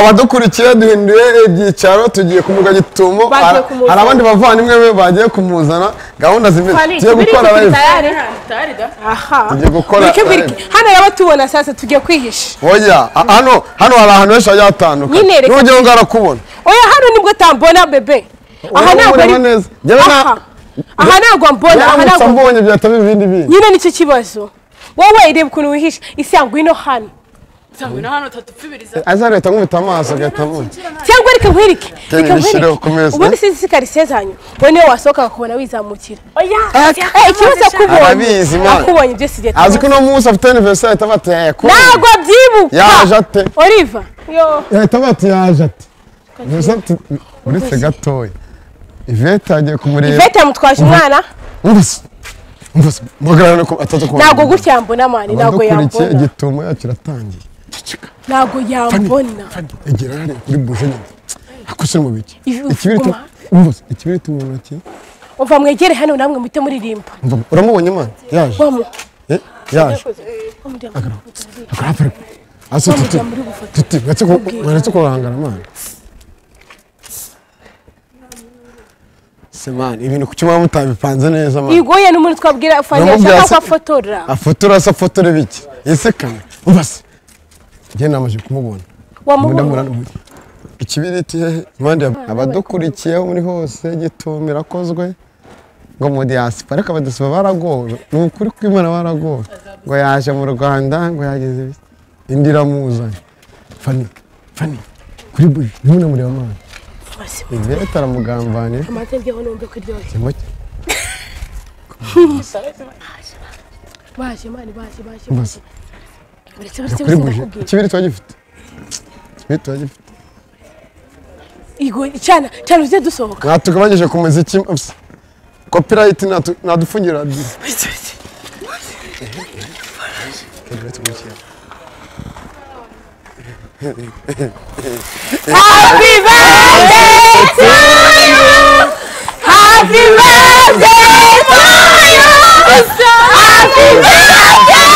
Abadukurikiye duhinduye ibyicaro tugiye kumuga gitumo. Hari abandi bavandimwe be bagiye kumuzana gahunda zimeze. Tugiye gukora live. Tugiye gukora hano yaba tubona sasa tugiye kwihisha. Oya hano hano hari ahantu henshi hagiye hatandukanye. Nujye ngo arakubona. Oya hano nibwo tambona bebe. Aha ntabwo ari neza. Aha ntabwo mbona, aha ntabwo mbonye byataba ibindi bintu. Nyine nicyo kibazo. Wowe ireba ukuntu wihisha isi ngwino hano. Ngwino hano tatupfibiriza. Azareta nkubita amaso gatamuna. Cyangwa reka nkwereke. Reka nkwereke. Ubundi sinzi karise zanyu. Wowe niyo wasohoka akakubona wizamukira. Oya. Ikibazo akubonye. Arabizi man. Akubonye ibyo sije. Azi ko no munsi afite anniversaire ahita ati ko. Ntabwo byibuka. Yaje ate. Oliver. Yo. Yahita bati yaje ate. Uretse gatoya. Ivete agiye kumureba. Ivete yamutwaje umwana. Umvise. Umvise. Mugarana ko ataza kubona. Ntabwo gutya yambona mani, ntabwo yambona. Igitumo yacu iratangiye. Ceceka. Ntabwo yambona. Egera hariya kuri buje nyine. Akose mu biki. Ikibiriti. Umvise. Ikibiriti mu ntoki. Umva mwegere hano namwe muhite muririmba. Umva uramubonye mani? Yaje. Wamu. Yaje. Akara. Aso tuti. Tuti. Uretse ko urangana mani. Semani ibintu kuki muba mutabipanze neza mani. Igoye n'umuntu twabwira Fani ashaka ko afotora. Afotora se afotora biki? Ese kana. Umva se. Njye namaje kumubona. Wamubona. Ikibiriti hehe? Impande abadukurikiye muri hose gitumira kozwe ngo mu diaspora ariko abadasiba baragowe. Ni ukuri kw'Imana baragowe. Ngo yaje mu Rwanda ngo yageze biki? Indira muzanye. Fani. Fani. Kuri buje nimuna mureba mani. Ivete aramugambaniye. Amata njyeho numve ko iryoshye. Baje mani baje baje. Uretse ndakubwira. Ikibiriti wagifite. Ikibiriti wagifite. Igo cyana cyana uze dusohoka. Natugabanyije ku muziki. Copyright nadufungira. Happy birthday to you. Happy birthday to you. Happy birthday. Happy birthday.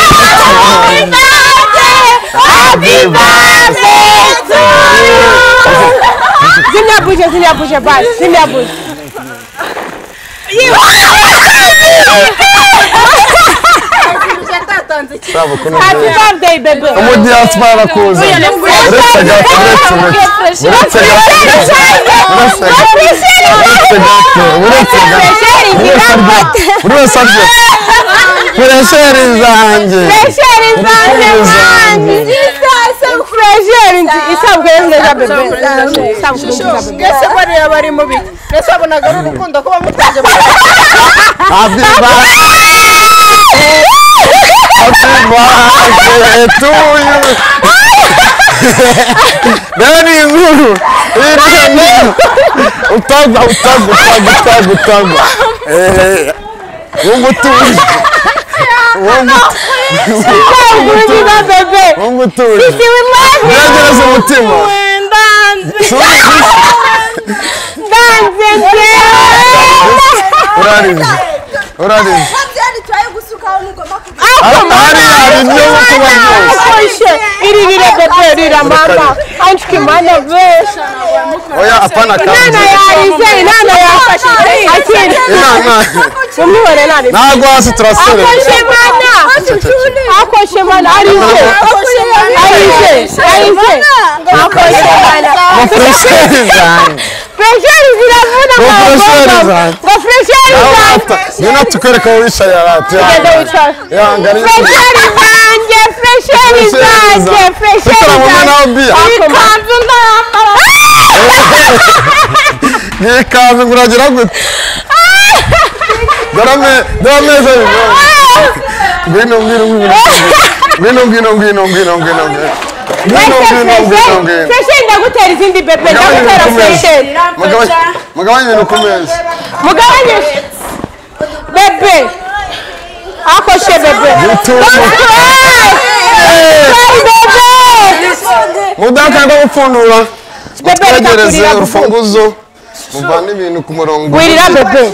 Happy birthday to you. Zimya buje, zimya buje, bye. Zimya buje. Happy birthday, baby. Umu diaspora arakuza. Uretse gato, uretse uretse gato, uretse gato. Furesheri zanjye. Furesheri zanjye zanjye. Furesheri isabukuru nziza bebe. Isabukuru nziza bebe. Mbese bariya bari mu biki? Mbese wabonaga ari urukundo ko bamutwaje. Happy birthday. Happy birthday to you. Dani inkuru. Utagwa utagwa utagwa utagwa. Wumva utuje. Isabukuru nziza bebe. Wumva utuje. Sisi we love you. Gerageza umutima. Ndanze. Ndanze njyewe. Urarize. Urarize. Iririre bebe rira mama. Anshiki mana be. Oya apana kandi. Nana yarize, nana yafashe. Akira. Inana. Mumwihore nani. Ntabwo hasi turasore. Akoshe mana. Akoshe mana arize. Arize. Arize. Akoshe mana. Furesheri zanjye. Furesheri ziravuna mama. Ngo furesheri zanjye. Ngwino tukwereke aho wicaye arate. Ugenda wicara. Furesheri zanjye, furesheri zanjye, furesheri zanjye. Ikanzu ndayambara. Ni ikanzu ngo uragira gute? Dore ameza ngwino ngwino ngwino ngwino ngwino ngwino ngwino ngwino. Furesheri ndagutera izindi bebe, ndagutera furesheri. Mugabanye ibintu ku meza. Mugabanye bebe. Akoshe bebe. Mudaka ngo gupfundura. Twegereze urufunguzo. Muvane ibintu ku murongo. Wirira bebe.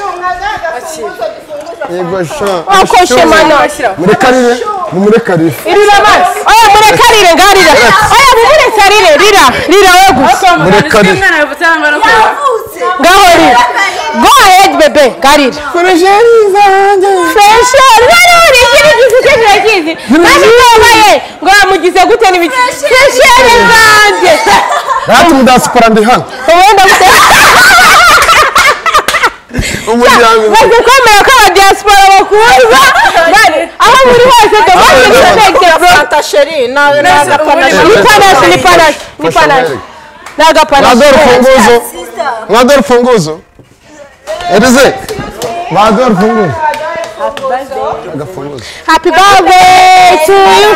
Yego sha. Akoshe mana. Muri karire. Mumureka rire. Irira basi. Oya mureka rire ngarira. Oya mumureka rire rira. Rira we gusa. Mureka rire. Ngaho rira. Go ahead bebe ngarira. Fresheri zanjye. Fresheri. Wari uri iki kizi. Kandi wabaye ngo bamugize gute n'ibiki. Fresheri zanjye. Rati mudaspora ndi hano. Ubundi gute. Umuryango. Baze kwemera ko aba diaspora bakuza. Aho muri hose tubaze connect bro. Fanta chérie na agapanache. Ni panache ni panache ni panache. Na agapanache. Mwador funguzo. Mwador funguzo. Elize. Mwador funguzo. Agafunguzo. Happy birthday to you.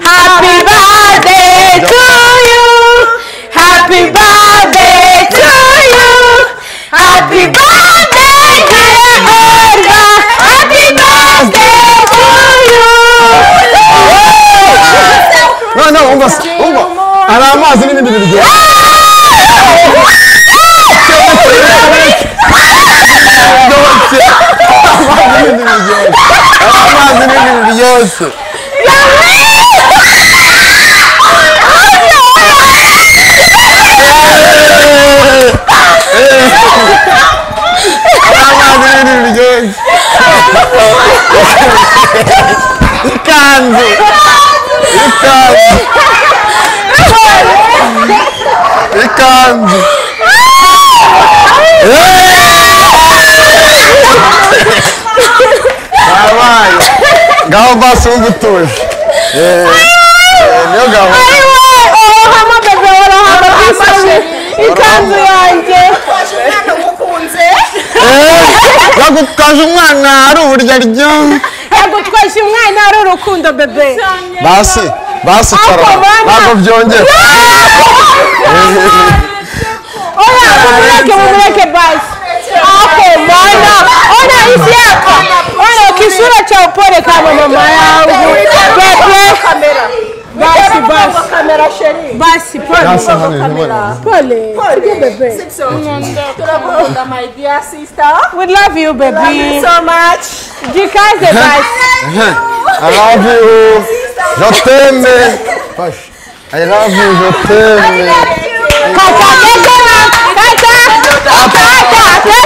Happy birthday to you. Happy birthday to you. Happy birthday dear Olga. Happy birthday to you. No no umva umva. Ari amazi n'ibindi biryo. Amazi n'ibindi biryoshye. Amazi n'ibindi biryoshye. Ikanzu. Ikanzu. Ikanzu. Babaye. Ngaho basi ubutuje. Niyo gaho. Orohama bebe orohama bisashe. Ikanzu yanjye. Yagutwaje umwana ari uburyarya. Yagutwaje umwana ari urukundo bebe. Basi basi tara. Ntabwo byongera. Oya mumureke mumureke basi. Ako mwana. Ona isi yako. Ona kisura cha upole kama mama yangu. Bebe. Basi basi. Basi pole. Pole. Pole bebe. Turabukunda my dear sister. We love you baby. Love you so much. Jikaze basi. I love you. Je t'aime. I love you, je t'aime. Kata keke kata. Kata kata.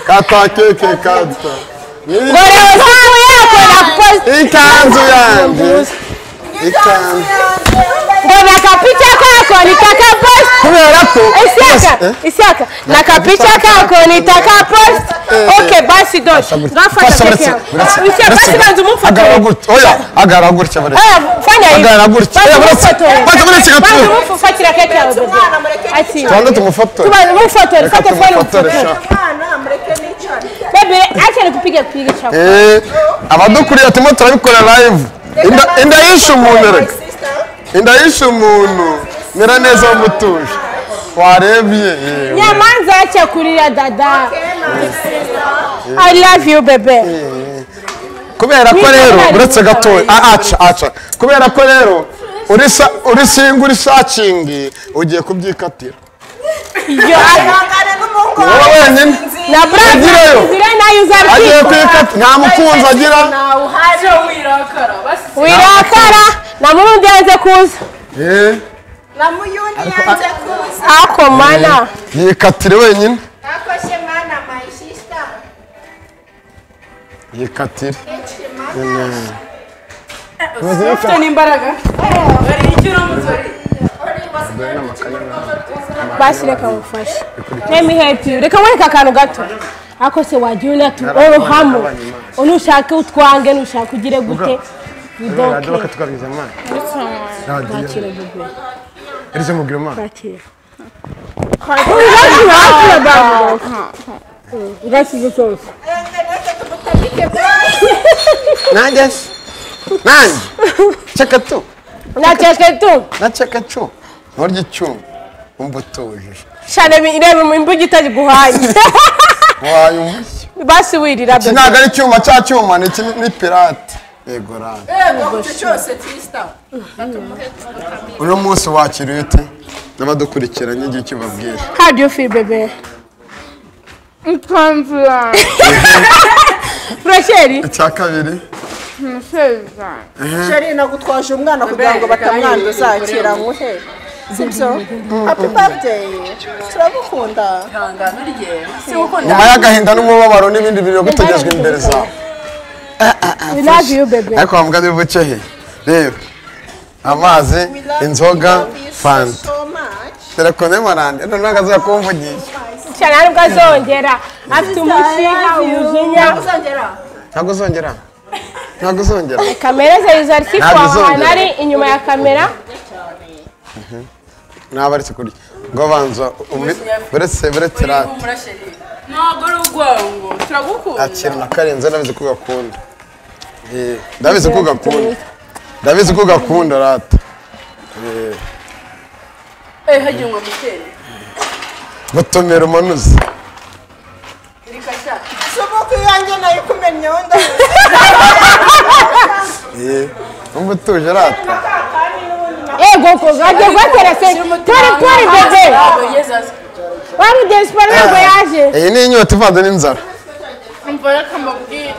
Kata keke kata. Ngore simu yako na post. Ikanzu yanjye. Ikanzu. Ngona kapicha kako nitaka post. Kubera ko Isiaka, Isiaka. Na kapicha kako nitaka post. Okay, basi dot. Ngafata keke yako. Isiaka basi banzu mumfotore. Agarara gutya. Oya, agarara gutya bare. Fanya hivi. Agarara gutya. Oya, baretse baretse gato. Banzu mumfatira keke yawe bebe. Ati. Tubanze tumufotore. Tubanze mumfotore, fate phone umfotore. Bebe, acha nikupige kupige chako. Abadukuriye turimo turabikora live. Inda yishe umuntu reka. Inda yishe umuntu. Mera neza mutuje. Warebye. Nyamanza acha kurira dada. I love you bebe. Kubera ko rero uretse gato aca aca. Kubera ko rero uri single uri searching ugiye kubyikatira. Yo wowe wenyine. Na brother nayo uzarikika. Agiye kwikata nta mukunzi agira. Wirakara na murundi yanze kuza. Na muyundi yanze kuza. Ako mana. Yikatire wenyine. Akoshe mana my sister. Yikatire. Ufite n'imbaraga. Bari icyo uramutse. Basi reka mufashe. Let me help you. Reka wereka akantu gato. Ako se wagiye unatu orohamo. Unushaka utwange nushaka ugire gute. We don't care. Radiyo. Erize mubwira umwana. Nanjye se. Nanjye. Cheka tu. Na cheka tu. Na cheka tu. Nturya icyuma. Umva utuje. Shana ireba imbuga itari guhaye. Waye umushyi. Basi wirira Iki ntabwo ari icyuma cya cyuma ni ni pirate. Yego rani. Yego icyo cyose twista. Uno munsi wakiriye ute? N'abadukurikiranye igihe icyo ubabwira. How do you feel baby? Ikanzu yanjye. Fresheri. Icya kabiri. Umusheza. Sheri nagutwaje umwana kugira ngo batamwanduza akira nkuhe. Sibyo? Happy birthday. Turagukunda. Nyuma y'agahinda n'umubabaro n'ibindi bintu gutegezwa imbere zawe. We love you baby. Ariko wa mugani w'ubuce he? Reba. Amazi, inzoga, fanta. Telefone marande, none akaza kumvugisha. Cyane nubwo azongera afite umushiha umujinya. Ntabwo uzongera. Ntabwo uzongera. Kamera ze izarifwa ahantu ari inyuma ya kamera. Nabaretse kurya. Ngo banza buretse rata. Ntabwo ari urwango, turagukunda. Akira na Karenze ndabizi ko ugakunda. Ndabizi ko ugakunda. Ndabizi ko ugakunda rata. Hagiye ngo mutere. Mutomera umanuze. Soboko yanjye nayo kumenya wenda. Umva utuje rata. Ego ko gaje gwaterese. Tori bebe. Wa mu diaspora ntabwo yaje. Iyi ni inyota ivanze n'inzara. Umva reka mbabwire.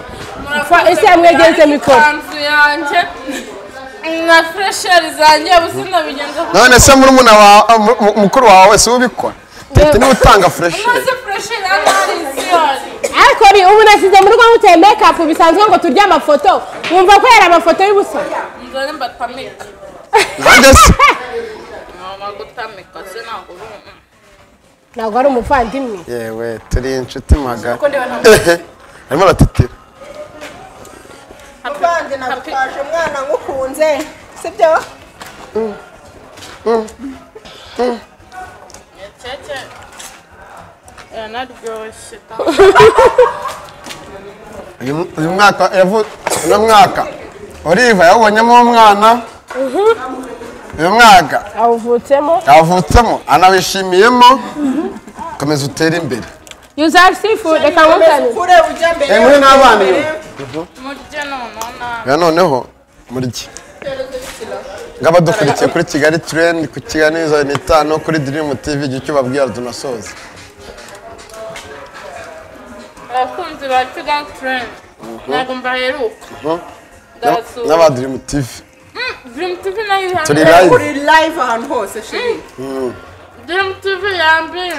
Ese mwegenze mikoro. Ikanzu yanjye na fresheri zanjye ubusina bigenza. None se murumuna wa mukuru wawe se ubikora? Tete niwe utanga fresheri. None fresheri ari iziyari. Ariko ri ubu nasize mu rugo nguteye make up bisanzwe ngo turye amafoto. Wumva ko yari amafoto y'ubusa. Nzone mbatamika. Nande se? Mama gutamika se ntabwo ntabwo ari umuvandimwe. Yewe turi inshuti magara. Arimo aratitira. Muvandi nagutwaje umwana ngukunze. Sibyo? Cece. Naryoshye. Uyu mwaka uno mwaka Oliva yawubonyemo umwana. Uyu mwaka awuvutsemo anawishimiyemo. Komeza utere imbere. Yuzarsifu reka ngutane. Kure ujya mbere. Muri n'abana yo. Murye none. Ya noneho murye. Ngaba dukurikiye kuri Kigali Trend ku Kigali News 5 kuri Dream TV icyo babwira tunasoza. Abakunzi ba Kigali Trend ntabwo mbaheruka. N'aba Dream TV. Dream TV nayo turi live. Kuri live ahantu hose shiri. Dream TV yambere.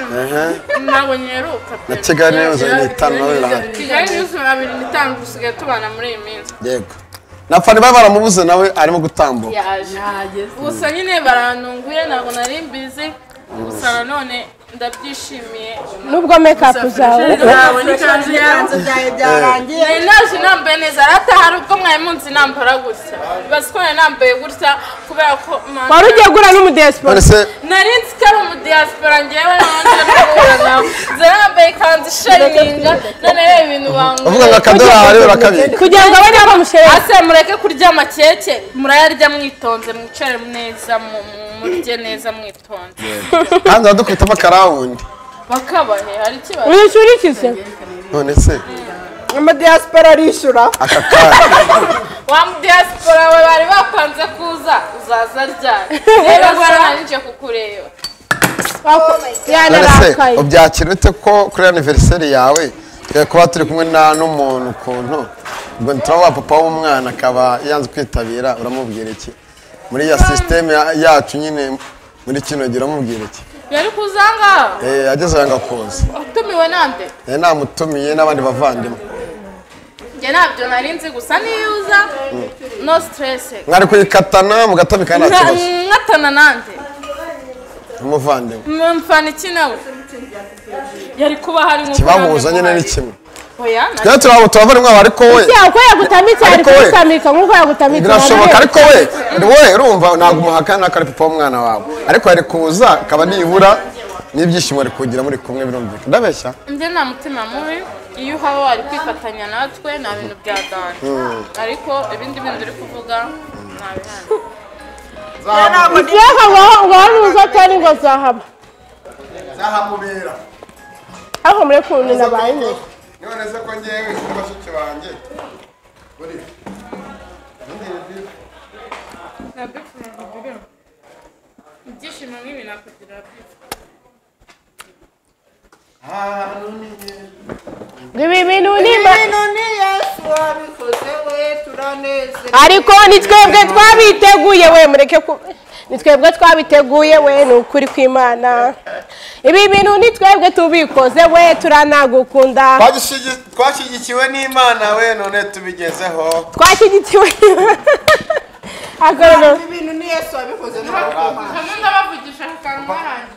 Ntabwo nyeruka. Na Kigali News 5 irahari. Kigali News 25 dusigaye tubana muri iyi minsi. Yego. Na Fani baba baramubuze nawe arimo gutambuka. Yaje. Gusa nyine barantunguye ntabwo nari mbizi. Gusa nanone ndabyishimiye. Nubwo make up zawe n'ikanzu yanjye byarangiye. Nari naje nambaye neza rata hari ubwo mwari munsi nambara gutya. Basi ko nari nambaye gutya kubera ko wari ugiye gura n'umudiaspora. Nari nzi ko ari umudiaspora ngewe nanjye guhura nawe. Nza nambaye ikanzu ishayininga none reba ibintu banguye. Uvuga ngo akadorari urakabika. Kugira ngo abone bamushere. Ase mureke kurya amakeke murayarya mwitonze mwicare neza murye neza mwitonze. Kandi badukubitamo akarawundi. Bakabahe hari ikibazo. Wishyura iki se? None se Ama diaspora arishyura. Aka kanya. Wa mu diaspora we bari bapanze kuza uzaza ryari. Rero barangije kukureba. None se ubyakira ute ko kuri anniversaire yawe kuba turi kumwe na n'umuntu ukuntu ubwo turaba papa w'umwana akaba yanze kwitabira uramubwira iki? Muri ya system yacu nyine muri kino gihe uramubwira iki? Yari kuzanga? Ageze yanga kuza. Utumiwe nande? Namutumiye n'abandi bavandimwe. Njye nabyo nari nzi gusa niyuza no stress. Mwari kuyikatana mugatamika nta kibazo. Nkatana nande? Umuvandimwe. Mfana iki nawe? Yari kuba hari nko kibahuza nyine ni kimwe. Oya. Twe turabo turavandimwe ariko we. Uko yagutamitse ari kugutamika nkuko yagutamitse. Birashoboka ariko we urumva ntabwo umuhakana ko ari papa w'umwana wawe. Ariko yari kuza akaba nibura n'ibyishimo ari kugira muri kumwe birumvikana. Ndabeshya? Njye nta mutima mubi iyo uhaba wari kwifatanya natwe nta bintu bya danje. Ariko ibindi bindi uri kuvuga nta bihano. Ikiyaga ngo hanuza atari ngo zahaba. Zahamubera. Aho muri kuntu nabaye nyine. None se ko ngewe n'abashiki banjye buri Ibyishimo nk'ibi nakugira Ibi bintu ni Yesu. wabikoze we turaneze. Ariko ni twebwe twabiteguye we, mureke ku ni twebwe twabiteguye we, ni ukuri kw'Imana. Ibi bintu ni twebwe tubikoze we, turanagukunda. Twashyigikiwe n'Imana we, none tubigezeho. Twashyigikiwe. Agoro. Ibi bintu ni Yesu wabikoze. Hamwe ndabavugisha akantu karangiye.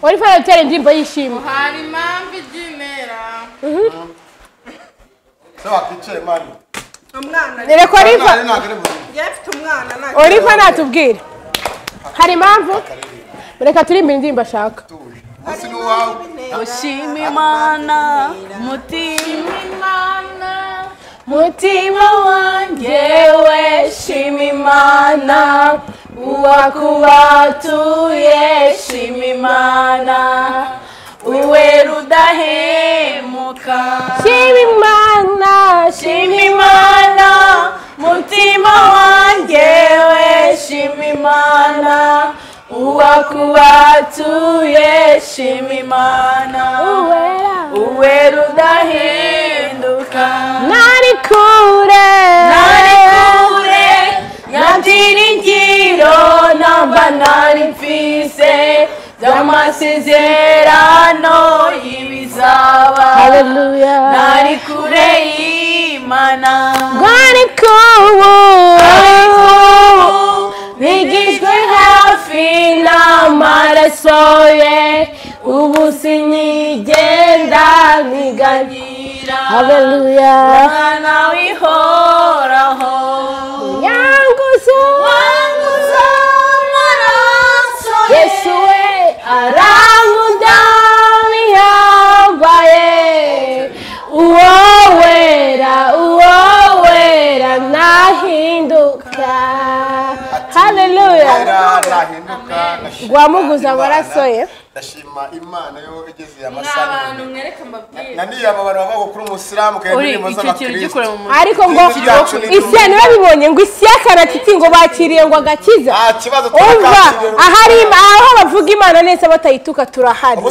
Wari fara gutera indirimbo y'ishimwe. Hari impamvu ibyimera. Se wakicaye mani. Umwana. Reka Oliva. Yafite umwana nta. Oliva natubwire. Hari impamvu? Reka turirimbe indirimbo ashaka. Ushima Imana mutima Imana mutima wanjye we, shima Imana uwakubatuye, shima Imana uwera udahemuka. Shima Imana, shima Imana mutima wanjye we, shima Imana uwakubatuye, shima Imana uwera udahinduka. Nari kure, nari kure, nta namba nari mfise by'amasezerano y'ibizaba. Hallelujah. Nari kure y'Imana, ariko ubu bigijwe hafi n'amaraso ye, ubu sinyigenda niganyira. Hallelujah. Mwana w'ihoraho yanguze amaraso ye, Yesu we arankunda yambaye, uwo wera uwo wera ntahinduka. Hallelujah. Rwamuguza amaraso ye. Ndashima Imana yo igeze amasaha. Abantu mwereke mbabwire. Naniya abantu bavuga kuri umusilamu kandi indirimbo z'abakristo. Ariko ngo ishyano babibonye ngo ishyaka titi ngo bakiriye ngo agakiza. Ah, kibazo turakakiriye. Ahari aho bavuga Imana neza batayituka turahari. Ubu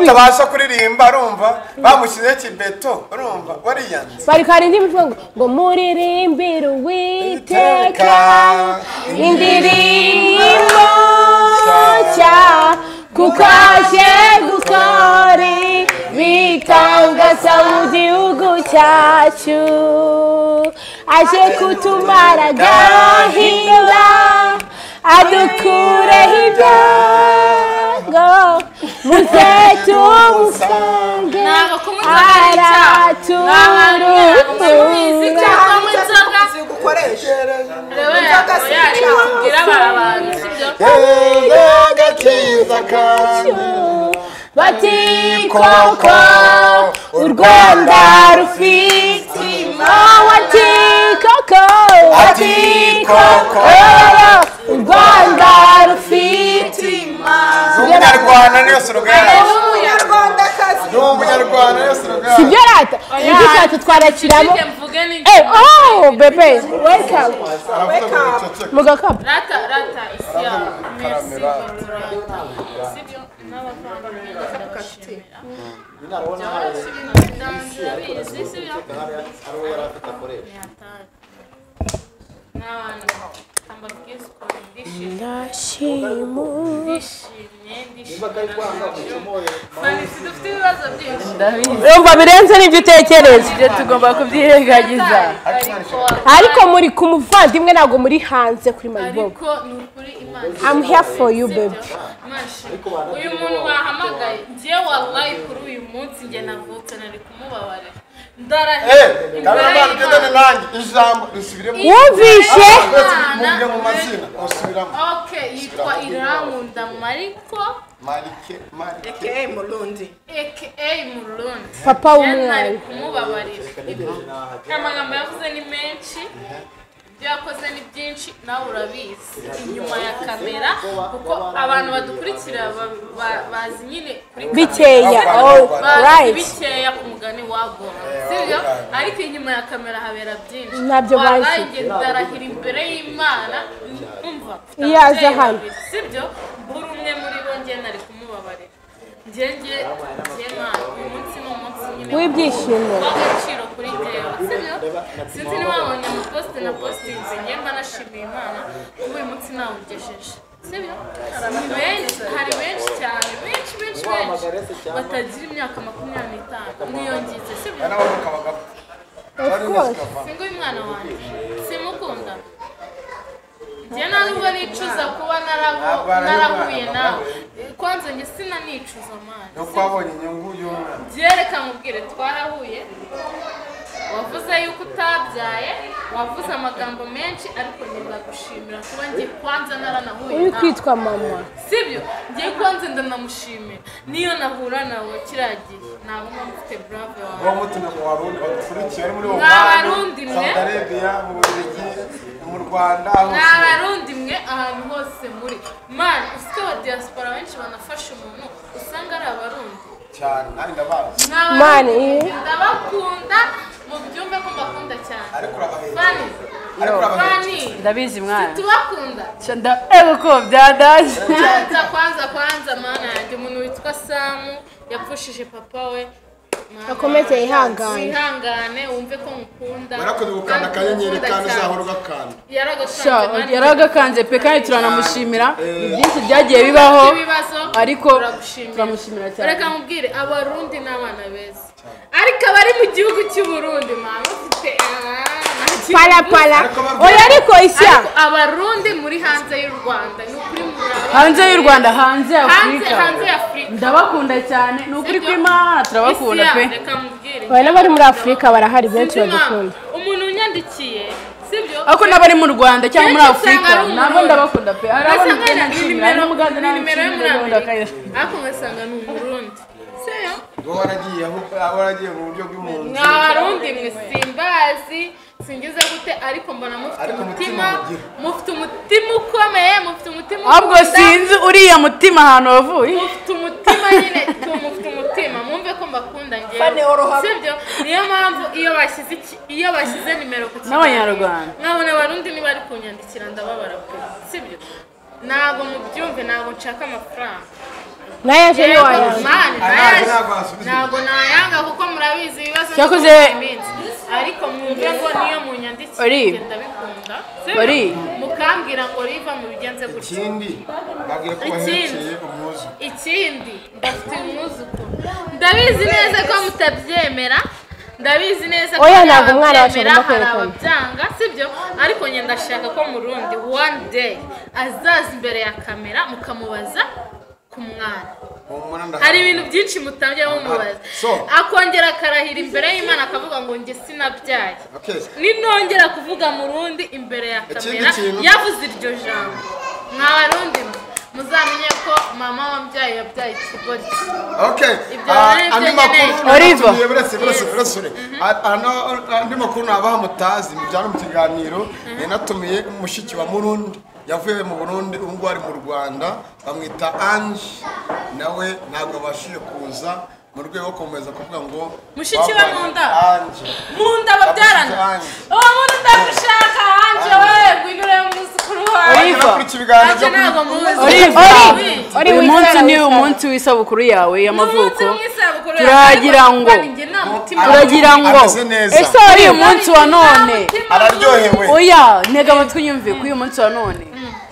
utabasha kuririmba urumva bamushyize kibeto urumva wariyanze. Bari kandi indirimbo ngo muririmbire Uwiteka indirimbo nshya, kuko aje gukora ibitangaza mu gihugu cyacu, aje kutumara agahinda adukureho ibyago, muze tumusange araturura. Bati koko u Rwanda rufite Imana, ati koko, ati koko u Rwanda rufite Imana. Umunyarwanda niyo slogan. Umunyarwanda niyo slogan. Sibyo rata, ibyo cyacu twarakiramo. Oh bebe, welcome. Mugakapa. Rata rata isya. Merci. Sibyo Urumva birenze n'ibyo utekereza. Ibyo tugomba kubyirengagiza. Ariko muri ku muvandimwe ntabwo muri hanze kuri Mayibobo. I'm here for you baby. Uyu muntu wahamagaye njye wallahi kuri uyu munsi njye navutse nari kumubabarira. Ndarahiye. Wumvishe? Okay, yitwa Irankunda Mariko. AKA Murundi. AKA Murundi. Papa w'umwana. Nari kumubabarira. Amagambo yavuze ni menshi. Ibyo yakoze ni byinshi nawe urabizi inyuma ya kamera, kuko abantu badukurikira bazi nyine kuri bikeya, right, bikeya ku mugani wa Goma, sibyo? Ariko inyuma ya kamera habera byinshi. Nabyo bazi. Ndarahira imbere y'Imana, umva iyaza hano, sibyo? Buri umwe muri bo njye nari kumubabarira. Njye uyu munsi ni umunsi nyine w'ibyishimo w'agaciro kuri njyewe, sibyo? Sinzi niba wabonye amaposite na positinze, njye mba nashimiye Imana kuba uyu munsi nawugejeje, sibyo? Hari benshi cyane, benshi benshi benshi batagira imyaka 25 niyongize, sibyo? Singo uyu mwana wanjye simukunda, njye ntabwo nicuza kuba narahuye nawe, kwanza njye sinanicuza mwana. Nuko wabonye inyungu y'umwana. Byereka mubwire twarahuye, wavuze yuko utabyaye, wavuze amagambo menshi, ariko njye ndagushimira kuba njye kwanza naranahuye uri nawe, kwitwa mama, sibyo? Njye kwanza ndanamushimira, niyo nahura nawe kiriya gihe ntabwo mba mfite brave wawe. Uwo mutima mu Barundi badukurikiye ari muri Abarundi mwe, Saudi Arabia, mu Bubiligi, mu Rwanda, hose. Abarundi mwe ahantu hose muri man, usike wa diaspora benshi banafasha umuntu usanga ari Abarundi cyane, nanjye ndabazi. Man, ndabakunda, mubyumve ko mbakunda cyane. Ariko urabahetse. Ariko urabahetse. Ndabizi mwana. Tubakunda. Ego ko byadaje. Kwanza mana yanjye, umuntu witwa Samu yapfushije papa we. Akomeze yihangane. Wihangane wumve ko ngukunda. Warakoze gukanda akanyenyeri kandi uzahora ugakanda. Yaragakanze pe, kandi turanamushimira. Ni byinshi byagiye bibaho ariko turamushimira cyane. Reka mubwire Abarundi n'abana beza. Ariko abari mu gihugu cy'u Burundi mama ufite pala pala. Oya ariko isya. Abarundi muri hanze y'u Rwanda ni ukuri hanze y'u Rwanda, hanze ya Afrika. Hanze ya Afrika. Ndabakunda cyane, ni ukuri kw'Imana turabakunda pe. Reka mubwire. Oya n'abari muri Afrika barahari benshi badukunda. Umuntu unyandikiye, sibyo? Ariko n'abari mu Rwanda cyangwa muri Afrika nabo ndabakunda pe. Hari abo nshimira, hari n'umuganda n'imero ariko ngasanga ni Umurundi. Seyo? Waragiye mu buryo bw'impunzi. Mwabarundi mwe simbazi, singize gute, ariko mbona mufite umutima, mufite umutima ukomeye, mufite umutima ukunda. Ahubwo sinzi uriya mutima ahantu wavuye. Mufite umutima nyine, mufite umutima, mwumve ko mbakunda ngewe. Sibyo? Niyo mpamvu iyo bashyize nimero ku kiganiro n'Abanyarwanda nkabona Abarundi niba ari kunyandikira ndababara pe. Sibyo? Ntabwo mubyumve, ntabwo nshaka amafaranga. Nayaje ni wayanga. Ntabwo nayanga kuko murabizi ibibazo cyakoze iminsi, ariko mwumve ngo niyo munyandikiye ndabikunda, mukambwira ngo riva mu bigenze gutya. Ikindi nabwira ko baherekeye umwuzukuru. Ikindi ndafite umwuzukuru, ndabizi neza ko mutabyemera, ndabizi neza ko oya ntabwo umwana wacu agomba kwerekana ababyanga, sibyo? Ariko njye ndashaka ko Murundi one day azaza imbere ya kamera mukamubaza ku mwana. Hari ibintu byinshi mutangiye mumubaza, akongera akarahira imbere y'Imana akavuga ngo njye sinabyaye. Ninongera kuvuga Murundi imbere ya kamera yavuze iryo jambo, mwa Barundi muzamenye ko mama wambyaye yabyaye ikigoryi. Okay. Andi makuru andi makuru nabaha mutazi mujyana mu kiganiro, ninatumiye mushiki wa Murundi yavuye mu Burundi ubu ngubu ari mu Rwanda, bamwita Ange, nawe ntabwo abashije kuza mu rwego rwo gukomeza kuvuga ngo mushiki we munda Ange munda babyarana. Uwo muntu ndagushaka Ange we, ngwino urebe umwuzukuru wawe. Uyu munsi ni umunsi w'isabukuru yawe y'amavuko, turagira ngo ese uyu munsi wa none araryohewe. Oya ntega amatwi unyumve, kuri uyu munsi wa none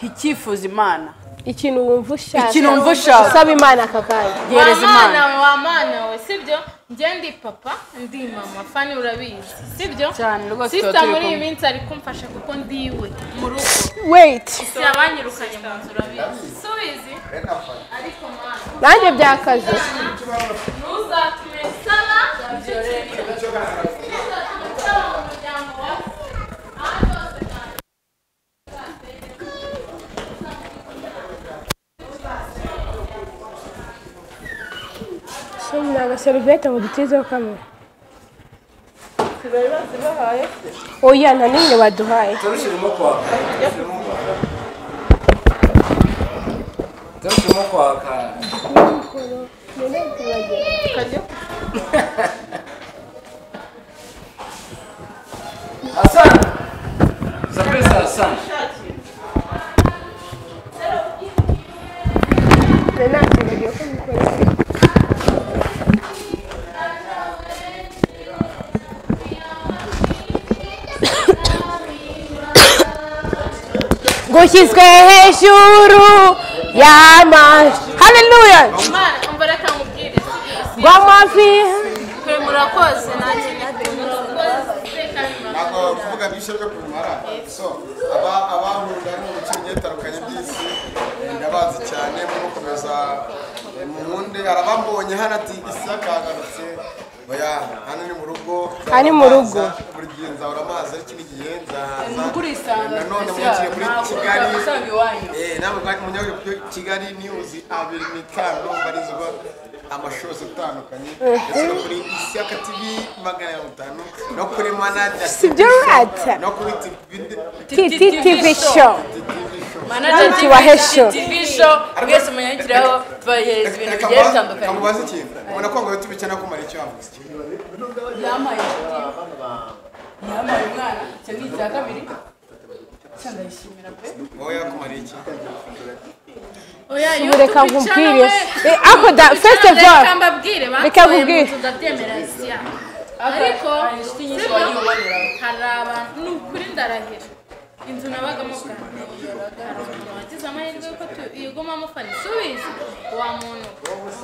icyifuzo Imana, ikintu wumva ushaka, ikintu wumva ushaka usaba Imana aka kanya, gereza Imana. Wa mana we, sibyo? Njye ndi papa, ndi mama, Fani urabizi, sibyo? Cyane rwose. Sister muri iyi minsi ari kumfasha kuko ndiwe mu rugo. Wait, si abanyirukanye mu nzu urabizi, subizi ariko mana nanjye byakaze. Ntuzatume nsaba icyo kintu, ntuzatume nsaba mu muryango wawe. Ni agaserivete ngo dutizeho kamera. Oya nta n'imwe baduhaye. Hassan! Zapesa Hassan. Nari nakibagiwe ko mbikora. Gushyizwe hejuru y'amazi. Haleluya. Imana umva reka nkubwire. Rw'amavi. Twe murakoze nanjye murakoze kandi murakoze. Ntabwo kuvuga byinshi byo kubimara. So abankunda ni mu bice bigiye bitandukanye by'isi, ndabazi cyane mukomeza munkunde. Hari abambonye hano ati isi yakagarutse. Oya, hano ni mu rugo. Aha ni mu rugo. Buri gihe nzahora amazi ariko ikindi gihe nzahaza. Kurisanga. Nanone mugiye muri Kigali. Usanga iwanyu. Namwe munyage kuri Kigali News 25 mbarizwa amashows atandukanye. Ndetse no kuri Ishyaka TV 500 no kuri Manager Sibyo rata. no kuri TTV show. Manager Tubahesho. TV show mwese munyandikiraho tubahereza ibintu bigiye bitandukanye. Kamubaza ikintu. Ubona ko ngo YouTube cyane kumara icyo yavuze. Yampaye inshuti. Yampaye umwana. Icyo ni icya kabiri. Cya ndayishimira pe. Wowe yakumara iki? Oya, Reka YouTube nkubwire. channel we. Ako da first of all. Reka mbabwire, Reka bantoye mu nkubwire. nzu ndabyemera Isia. Ariko Hari inshuti nyinshi sibyo? wagiye uboneraho. Hari abantu ni ukuri ndarahira. Inzu nabagamo bwa mbere. Hari umuntu wagize amahirwe yuko yigumamo fani. Subizi wa muntu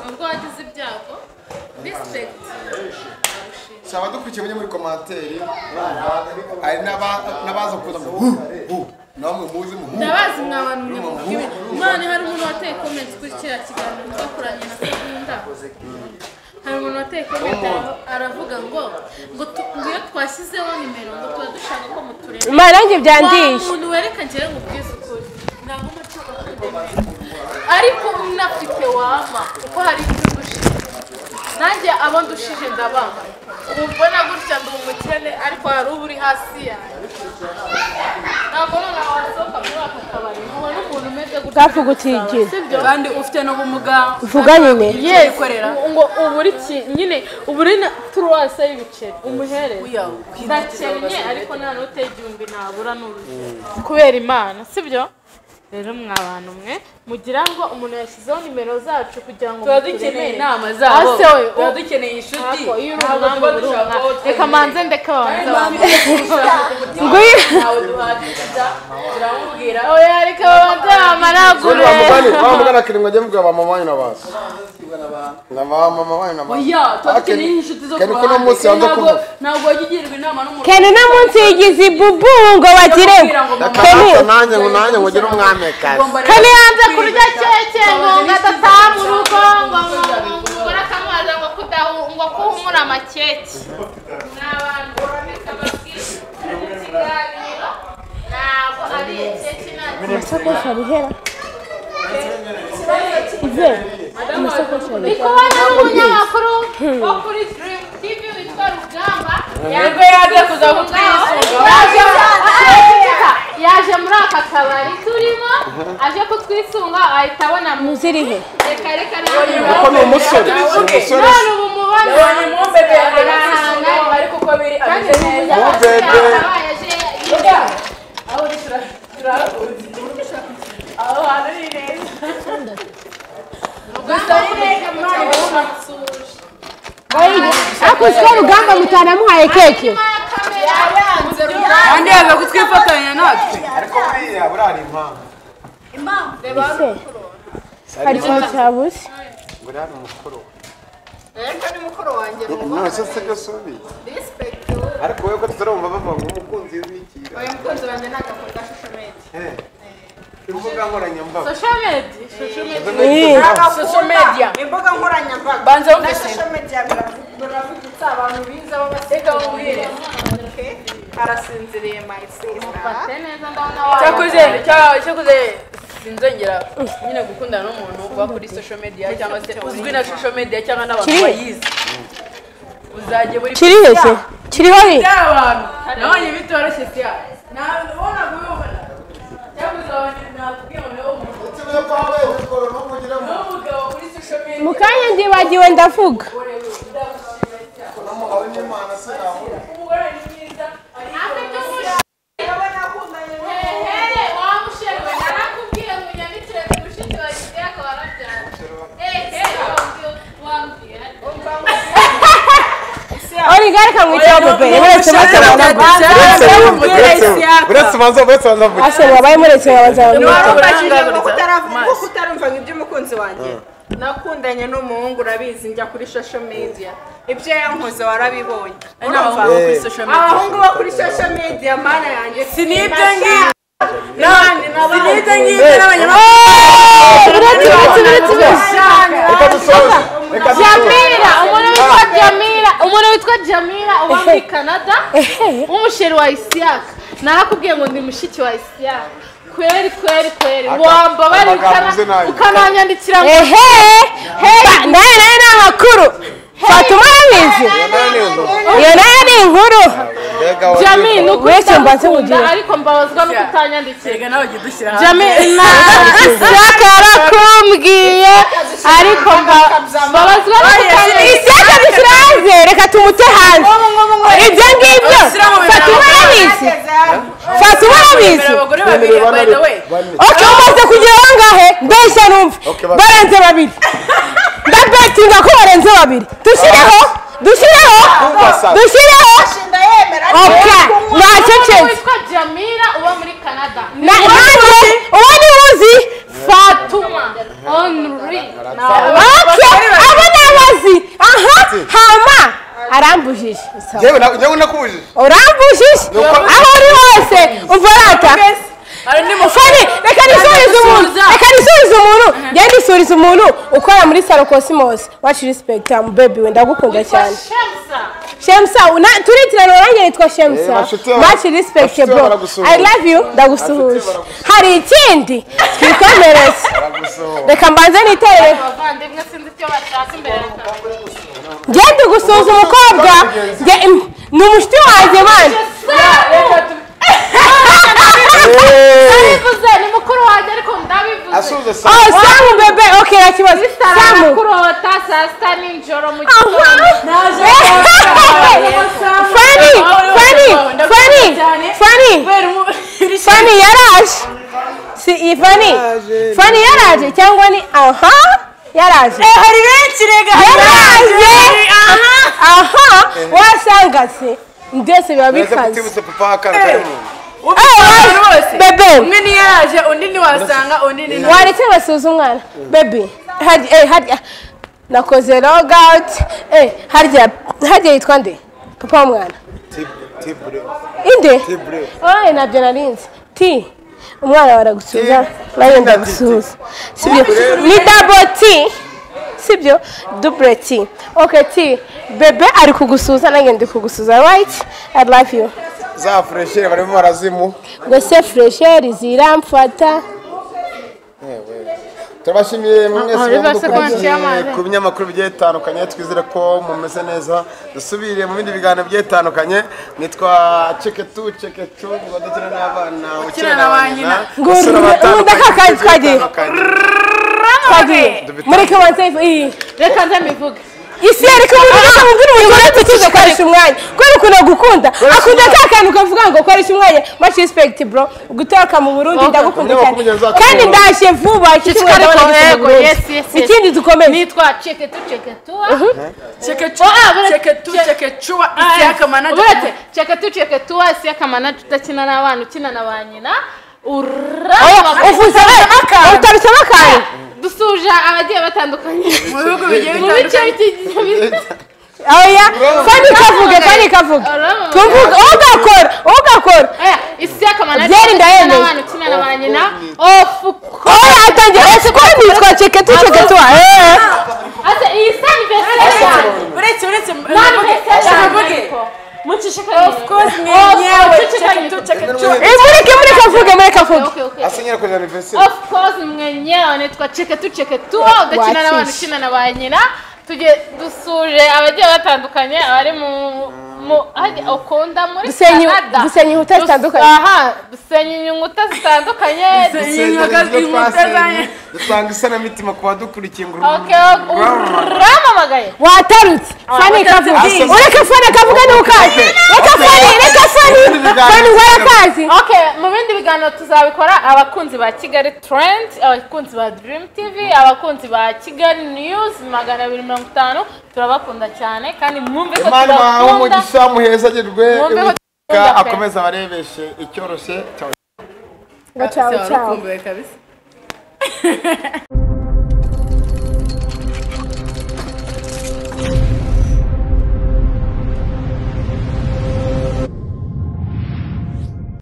nubwo wagize ibyago respect. Saba dukurikiye mujye muri commentaire. Hari n'abaza kuza ngo hu hu. Namwe muzi mu hu. Ndabazi mwa bantu mwe muvuga ibintu. Mwana hari umuntu wateye comment kuri kiriya kiganiro twakoranye na Sekunda. Hari umuntu wateye comment aravuga ngo ngo iyo twashyizeho nimero ngo tuba dushaka ko mutureba. Imana nanjye byandiye. Wa muntu wereka njyewe ngo ubwize ukuri. Ntabwo mba nshaka kundemera. Ariko unafite wama kuko hari ibyo ndushije. Nanjye abo ndushije ndabaha. Ubu mbona gutya ndi umukene ariko hari uba uri hasi yanjye. Ntabwo noneho wasohoka muri aka kabari ubona umuntu umeze gutya. Bwapfa gutigira. Sibyo? Kandi ufite n'ubumuga. Vuga nyine. Yes, Wikorera. ngo uburi nyine uburi na turuwase y'ibiceri umuhereze. Oya, Ndakennye ariko nta note y'igihumbi nabura n'urugero. Kubera Imana, sibyo? Rero mwa bantu mwe mugira ngo umuntu yashyizeho nimero zacu kugira ngo Tuba dukeneye muturemere. inama zabo. Ase we, Tuba dukeneye inshuti. Ako, iyo uri Ntabwo umwami tuba uba uri dushaka umwami. aho twemeye. Reka manze ndeke babanze Ngwino. Ntawe duhagiriza turamubwira. Oya, reka babanze bamaragure. Wa mugani akirimwe ajya mubwira ba mama wanyu na ba so. Na ba mama wanyu na ba so. Oya, tuba dukeneye inshuti zo ku Ken kuno munsi yanze Ntabwo kuvuga. ntabwo wajya ugirwa inama n'umuntu. Ken uno munsi yigize ibubu ngo bagire. Ken Nanjye ngo nanjye ngo ugire umwamikazi. Ken yanze kurya keke ngo ngo adataha mu rugo ngo umugore akamubaza ngo kudahu ngo kuhumura amakeke. Ni abantu reka mbabwire ikiganiro ntabwo ari keke nta Amasakoshi arihera. Ive. Amasakoshi Ndi arihera. kubona n'umunyamakuru wo kuri Dream TV witwa Rugamba. Nibwo yaje kuza kutwisunga. Yaje muri aka kabari turimo aje kutwisunga ahita abona mu Muzirihe. reka reka nawe Kuko ni umusore. Umusore. none ubu mubona Yabonye mumbebe yaje kutwisunga ariko uko biri kandi ameze ni neza. umunyamakuru yakabaye aje Aho uri turahakuzi. Aho hantu ni neza. Gusa nyine Imana ibahuma. Ariko siko Rugamba mutanamuhaye keke. Kandi yaza kutwifatanya natwe. Ariko buriya buriya hari impamvu. Ese hari ikintu cyabuze. Buriya ni umukoro. Ariko ni mukuru wanjye None se sibyo subi. respect. Ariko wowe ko tutarumva bavuga ngo umukunzi w'iki. Oya, mukunzi wanjye ntabwo akunda social media. Imbuga nkoranyambaga. social media social media Social media. Imbuga nkoranyambaga. Banza Na wumve. social media biravugitse abantu biza Reka nkubwire. Okay. Arasinziriye my sister. Fate neza ndabona Cyakoze sinzongera nyine gukundana n'umuntu uba kuri social media cyangwa se uzwi na social media cyangwa n'abantu Kiri. bayizi. Uzajye buri Kirihe se? Kiriho ri? byaba abantu nabonye bitoroshye siya nabona kubibona cyangwa uzabona nakubwiye ngo niwo muntu n'umugabo kuri social media Mu kanya ndibagiwe ndavuga. Umugore ni mwiza ariko Hehe, wa mushewe narakubwiye ngo unyandikire ku mushiki wawe Isiyaka akaba arabyara. Hehe, wambwiye. Origara Reka mwiteho bebe uretse uretse banza ase wabaye muretse babanza kuko utarumva iby'umukunzi wanjye. Nakundanye n'umuhungu urabizi njya kuri social media ibyo yankoze warabibonye. Abahungu bo kuri social media mana yanjye si nibyo ngibyo n'abandi ngibyo n'abanyamakuru. Jamila, umuntu witwa Jamila uba muri Canada, umusheri wa Isiaka. Narakubwiye ngo ndi mushiki wa Isiaka. Kweri kweri kweri wamba bari ukananyandikira ngo ehe naye naye n'amakuru Fatuma arabizi iyo nayo ni inkuru. Jami wese mbanze mugire ariko mbabazwa no kutanyandikira. Jami Isiaka yarakumbwiye ariko mbabazwa no kutanyandikira. Isiaka dushyira hanze reka tumute hanze ibyo ngibyo. Fatuma arabizi Fatuma arabizi. Okay, umaze kugera bangahe mbese numve barenze babiri ndabetinga ko barenze babiri. Dushyireho dushyireho. Okay, nacecetse. Witwa Jamila uba muri Canada. Nanjye uwo ni uzi Fatuma Only. Okay, abo nabazi. Aha, hama arambujije. Yewe nakubujije. Urambujije aho uri hose umvarata. Fani, reka nisurize umuntu. Reka nisurize umuntu. Ngende nisurize umuntu ukora muri Salo Cosmos. Wacu respect am baby we ndagukunda cyane. Shemsa, turitirana nanjye nitwa Shemsa. Much respect bro. I love you ndagusuhuje. Hari ikindi twikomereze. Reka mbanze niterere. Abavandimwe sinzi icyo bashaka imbere. Ngende gusuhuza umukobwa. Ni umushiti wanjye man. Ndabivuze ni mukuru wanjye ariko ndabivuze. Oh Samu bebe okay nta kibazo. Samu kurota saa sita nijoro mu gitondo. Fani Fani Fani Fani Fani yaraje. Si Fani Fani yaraje cyangwa ni aha yaraje. Hari benshi rega yaraje. Aha wasanga se ndetse biba bikaze. Bebe umwe ni yaraje undi ni wasanga undi ni waretse basuza umwana bebe harya nakoze log out harya yitwa nde papa w'umwana inde oye nabyo narinzi ti umwana baragusuza nawe ndagusuza sibyo ni double t sibyo double t okay t bebe ari kugusuza nanjye ndi kugusuza right I love you. Za fresher barimo barazimu ngo se fresher ziramfata. Turabashimiye mwese mudukurikiye ku binyamakuru bigiye bitandukanye twizere ko mumeze neza dusubire mu bindi biganiro bigiye bitandukanye. Nitwa Cheketu Cheketu badukina n'abana ukina na banyina twagiye mureke wanze reka nze mbivuge isi ariko mubwira umugore tukize koresha umwanya kubera ukuntu agukunda akunda ka kantu kavuga ngo koresha umwanya much respect bro gutoka mu Burundi ndagukunda cyane kandi ndaje vuba ikindi dukomeze nitwa Cheketu Cheketu Cheketu Cheketu Cheketu Isiaka manager Cheketu Cheketu Isiaka manager utakina n'abana ukina na ba nyina uvuze utarusema akantu dusuje abagiye batandukanye mu bihugu bigiye bitandukanye. Oya Fani kavuge tuvuge ugakora Isiaka manager n'abana ukina na ba nyina oya atangiye ese ko nitwa Cheketu Cheketu ase iyi anniversaire uretse Of course mwenyewe Cheketu Cheketu mureke avuge asenyera kuri anniversaire of course mwenyewe nitwa Cheketu Cheketu udakina n'abana ukina na ba nyina tujye dusuje abagiye batandukanye abari mu ukunda muri Canada dusenya inkuta zitandukanye aha dusenya inkuta zitandukanye dusenya inkuta zitandukanye Dutanga isanamitima ku badukurikiye ngo Okay, uramamagaye. Watarutse Fani kavuga, ureke Fani kavuga n'ukazi, reka Fani, reka Fani, Fani warakazi. Okay, mu bindi biganiro tuzabikora. Abakunzi ba Kigali Trend, abakunzi ba Dream TV, abakunzi ba Kigali News 250, turabakunda cyane kandi mwumve ko Imana ibahe tubakunda. umugisha, muhezagirwe, Mwumve ko Uwiteka tubakunda pe. akomeze abarebeshe icyoroshye. Ciao. Ngo ciao ciao. Warakumbuye kabisa.